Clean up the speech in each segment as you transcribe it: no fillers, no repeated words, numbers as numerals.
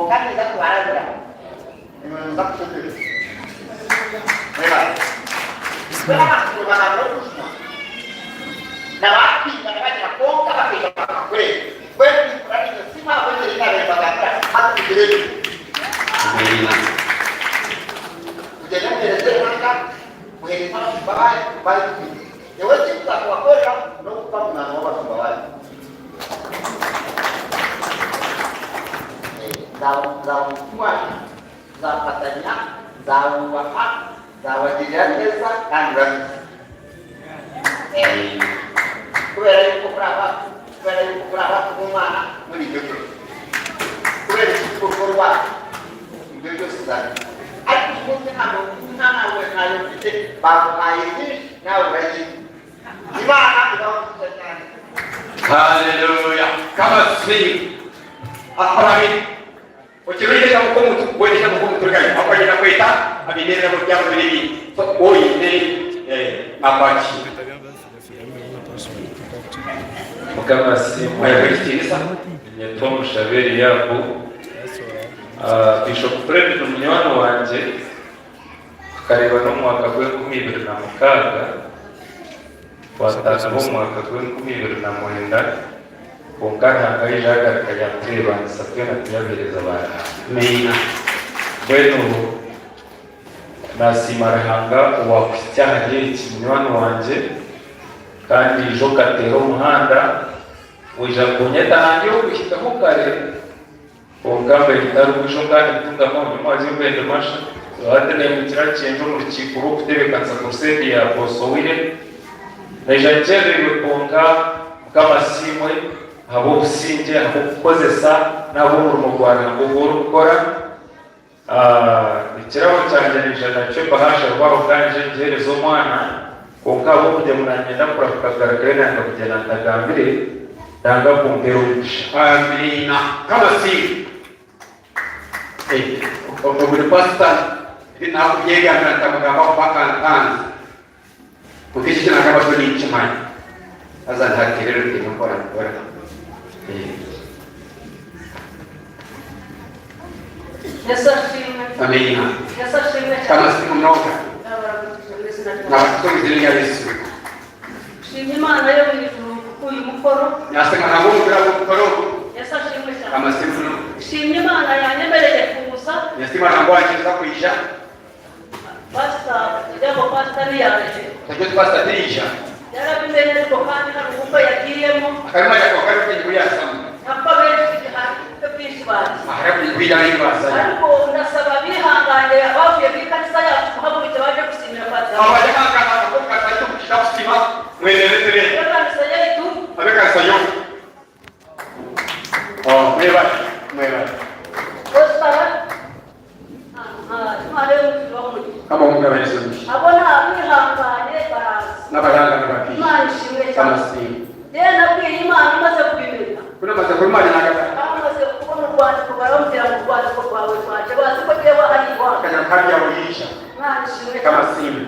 Kwonka ninza kubarabura, imwe nimuza kutetereza. Mwebare. Mbwenu abantu nibahabura okujunwa, na baapinga nibagira kwonka bakaija bakakwega. Mbwenu nimpurira ninyesiima ahabw'engeri ei naabaire mbagambira hati mugireebe. Amiina. Mugyende muheereze Ruhanga, muheereze abashumba banyu barikugira. Nyowe eki ndikuza kubakorera n'okuba munywani w'abashumba banyu. Nzaba omuti wanyu, nzafatanya, nzabubaha, nzabagirira neza kandi babizi. Kubera yuko muri abacu, kubera yuko muri abacu b'omwana, muri ibyo byose. Kubera eki kurugo rwacu, ibyo byose nzabikora. Ariko uyu munsi ntabwo nta nawe ntayo mfite, baguhaye nyinshi nawe urayiha. Imana ibahe umugisha cyane. Haleluya. Kama si ahabiri. Okiruhire kama ko mutu wende kama ko mutu kai. Akwa kweta abinere na byabo biri. So oyine eh abachi. Mukama asiimwe. Ayakitiisa. Nyetwa Mushabe Eliabu. Ah, Bishop Fred ni munywani wangye. Tukareeba n'omwaka gw'enkumi ibiri na mukaaga, twatandika omu mwaka gw'enkumi ibiri na mwenda, kwonka Ruhanga yaija yagaruka yatureebanisa twena turi abaheereza ba Ruhanga. Amiina. Mbwenu nasiima Ruhanga owaakuhitsya ahari eki munywani wangye, kandi ija okateera omuhanda, waija kunyeta nangye okuhikaho kare. Kwonka mbaire ntarikwija omu kandi ntungamu omwazyo mbaire ndi masha. Hati naimukira kyenje omu rukiiko rw'okutebeekanisa crusade ya Bosowire. Naija nkyereirwe kwonka Mukama asiimwe ahabw'obusingye, ahabw'okukukozesa n'ahabw'omurimo gwa Ruhanga ogu orikukora. Ekirabo kyangye naija nakyo ebahasha rwaho kandi ngye ngiheereze omwana, kwonka ahabw'okugira ngu nanyenda kurahuka kugarukayo nanga kugyenda ntagambire, Ruhanga akumpeere omugisha. Amiina. Mukama asiimwe. Ogu ni pastor ebi nakubyegambira ntamugambaho paka ntanze. Kwonka eki ekinagamba kyo ninkimanya. Haza ntaterera oteine mpora mpora. Yesu ashimwe. Amiina. Yesu ashimwe Mukama cyane. asiimwe munonga. Nabaramukije mu izina rya Nabakuza omu izina rya Yesu. Nshimye Imana yo mu ijuru kuko uyu mukoro. Nasiima Ruhanga omukuru ahabw'omukoro ogu. Yesu ashimwe cyane. Mukama asiimwe munonga. Nshimye Imana yanyemereye kuza. Nasiima Ruhanga owankiriza kwija. Pastor kugira ngo pastor ntiyaje. Ekyo pastor tiriija. Yarabimenye ariko kandi hari ubukwe yagiyemo. Akarima yako kari kwenye kuyasamu. Ntabwo abenshi hari ubukwe bwinshi bazi. Ahari kuyikwira n'imbaza. Ariko ndasaba abihanganye abavuye mu ikanisa yacu muhaguruke baje gusimira pastor. Abayihangana ko katari kushika kusima mweneretere. Abekanisa yaitu. Abekanisa yo. Oh, mwebale, mwebale. Kama omugabo Yesu omugisha. Abo ni abihanganye baraza. N'abayangana bakiija. Imana ishimwe cyane. Kamasiimwe. Rero nabwiye Imana imaze kubimenya. Ku namaze kubimanya nagamba. Bamaze kubona urwandiko barambwira ngo urwandiko rwawe rwaje bazi ko jyewe ari iwacu. Akanya karya buyija. Imana ishimwe cyane. Kamasiimwe.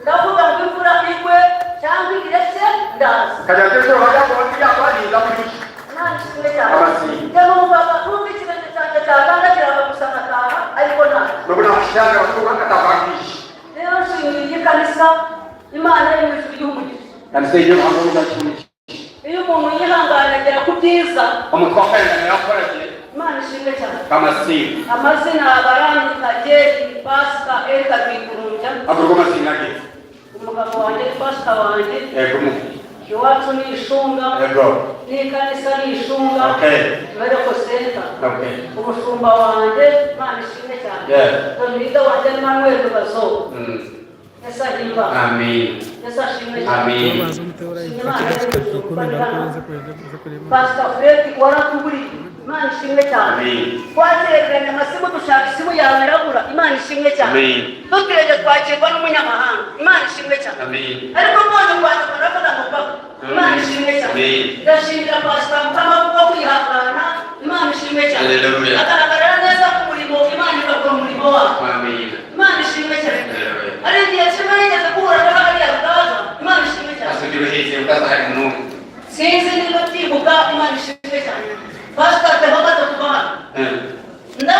Ndavuga ngo imvura igwe cyangwa ireke ndaza. Kajya kesho hajya kubatia kwalinda kuyija. Imana ishimwe cyane. Amasiimwe. Njye numvaga numva ikirenge cyanjye cyakandagiraga gusa nkataha ariko ntacyo. Nubwo nakushanga batuka katavangisha. Rero nshimiye iyi kanisa Imana yo mu ijuru igihe umugisha. Kanisa iyo mpamvu muzakimugisha. Iyo umuntu yihanganye agera ku byiza. Omuntu wakwehangana yakora gye. Imana ishimwe cyane. Kamasiimwe. Amazina baranyita Jeri Pasika Erika Rwikurumbya. Ago nigo maziina ge. Umugabo wanjye ni Pasika wanjye. Yego mu. Iwacu ni Ishunga. Yego. N'ikanisa ni Ishunga. Okay. Miracle Center. Okay. Umushumba wanjye Imana ishimwe cyane. Yeah. Leader wanjye ni Manuel Rubazo. Yesu ahimbawe. Amen. Yesu ashimwe cyane. Amen. Pastor Fred waratuburiye. Imana ishimwe cyane. Amen. Twakerekeranye amasimu dushaka isimu yawe irabura. Imana ishimwe cyane. Amen. Dutegereje twakirwa n'umunyamahanga. Imana ishimwe cyane. Amen. Ariko mbonye kwandika ndavuga ngo papa. Imana ishimwe cyane. Amen. Ndashimira Pastor Mukama kubwo kwihangana. Imana ishimwe cyane. Hallelujah. Agaragara neza ku murimo. Imana igakora umurimo wayo. Amen. Imana ishimwe cyane. Hallelujah. Hari igihe kimwe nigeze guhura na hariya rugaga. Imana ishimwe cyane. Asugira uhize utazahari munonga. Sinzi niba byibuka Imana ishimwe cyane. Pastor Theo amaze kuva hano. Eh. Ndavuga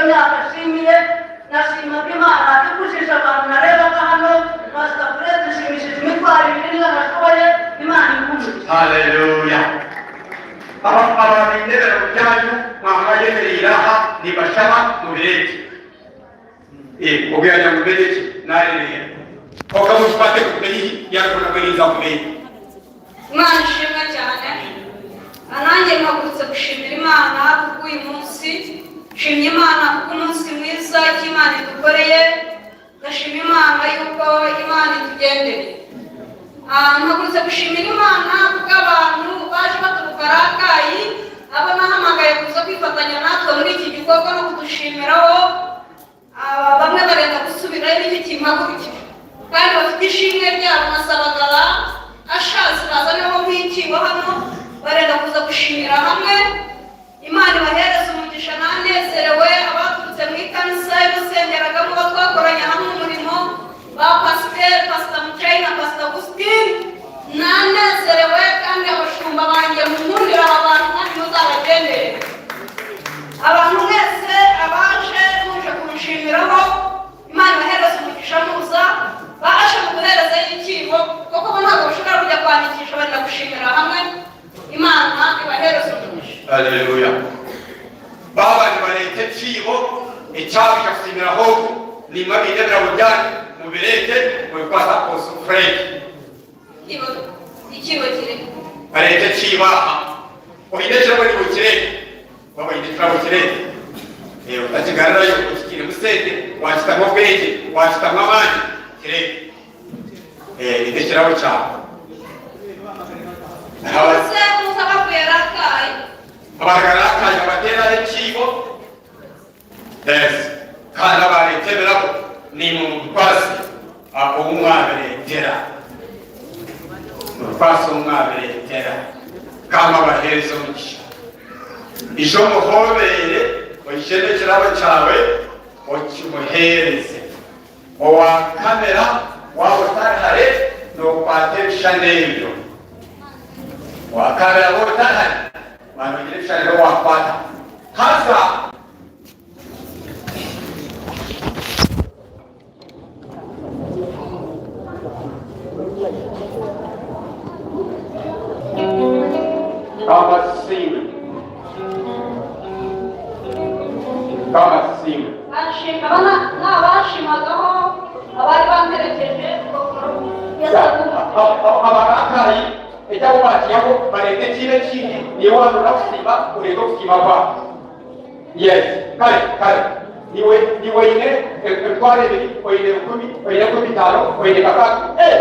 myaka nshimire, nashimaga Imana ikujije abantu narebaga hano, Pastor Fred nshimishije imitwaro ibiri niyo nashoboye, Imana iguhe umugisha. Haleluya. Aba abaine ebirabo byanyu mwamwayemereire aha nibashaba mubireete. Eh, ogu yagira ngu mbeere ki narereera. Kwonka mubikwate kugume haihi yaabibona bwerinza kubeera. Imana ishimwe cyane. Nanjye mpagurutse gushimira Imana kubw'uyu munsi. Nshimye Imana kubw'umunsi mwiza icyo Imana idukoreye. Ndashima Imana yuko Imana itugendereye. Mpagurutse gushimira Imana kubw'abantu baje baturuka Rakayi, abo nahamagaye kuza kwifatanya natwe muri iki gikorwa no kudushimiraho. Bamwe barenda gusubirayo nicyo kimpagurukije kandi bafite ishimwe ryabo nasabaga ba ashazi bazaneho nk'ikibo hano barenda kuza gushimira hamwe. Imana ibahereze umugisha nanezerewe abaturutse mu ikanisa yadusengeragamo batwakoranye hamwe umurimo ba pasiteri Pastor Mucayi na Pastor Augustine nanezerewe kandi abashumba banjye munkundire aba bantu kandi muzabagendere. Abantu mwese abaje muje kunshimiraho Imana ibahereze umugisha muza baje muguhereze y'ikibo kuko bo ntabwo bashobora kujya kwandikisha barenda gushimira hamwe Imana ibahereze umugisha. Haleluya. Baaba nibareeta ekiibo ekyabo ekyakusiimiraho ogu, naimwe abaine ebirabo byanyu mubireete mubikwase Apostle Fred. Ikibo kiri. Bareete ekiibo aha. Oine ekirabo niiwe okireete. Waaba oine ekirabo okireete. Otakigarurayo okigiiremu sente, waakitamu obwengye, waakitamu amaani, kireete. Reeta ekirabo kyawe. Muze muze abavuye Rakai. Abaruga Rakai babateeraho ekiibo. Yes. Kandi abareeta ebirabo naimwe mubikwase ou mwabireetera. Mubikwase ou mwabireetera. Mukama abaheereze omugisha. Ija omuhobeere, oije n'ekirabo kyawe okimuheereze. Owa kamera waaba otari hare nookwata ebishushani ebyo. Owa kamera waaba otari hare waaba noogira ebishushani ebi waakwata. Haza. Amasiimwe. Amasiimwe. N'abanshimagaho abari bamperekeje. Abarakayi ekyabo bakiyaho bareeta ekiina ekindi niiwe waaba kusiima oreete okusiima kwabo. Yes, kare kare niiwe niiwe oine emitwaro ebiri oine rukumi oine 50 oine kakaaga eh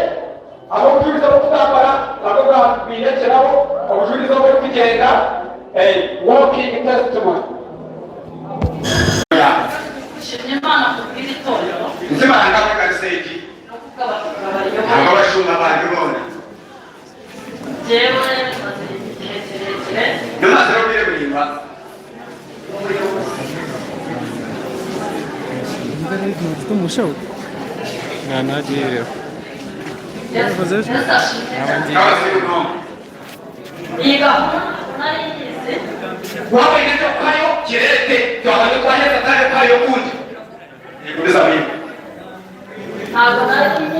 Ab'obujurizi obw'okutambara nabwo bwine ekirabo, obujurizi oburikugyenda, a walking testimony. Nshimye Imana kubw'iri torero. Nsiima Ruhanga ahabw'ekanisa egi N'okubw'abashumba bariyoboye. Ahabw'abashumba bandi boona. Njyewe maze igihe kirekire. Nimazire obwire buraingwa. Obuyobozi. Yesu ashimwe cyane. Kabazire munonga. Iyi gahunda nari nyizi. Waaba oine eky'okuhayo kireete twaba nitwaheza tare kuhayo okundi. Gumizamu iwe. Ntabwo nari nyizi.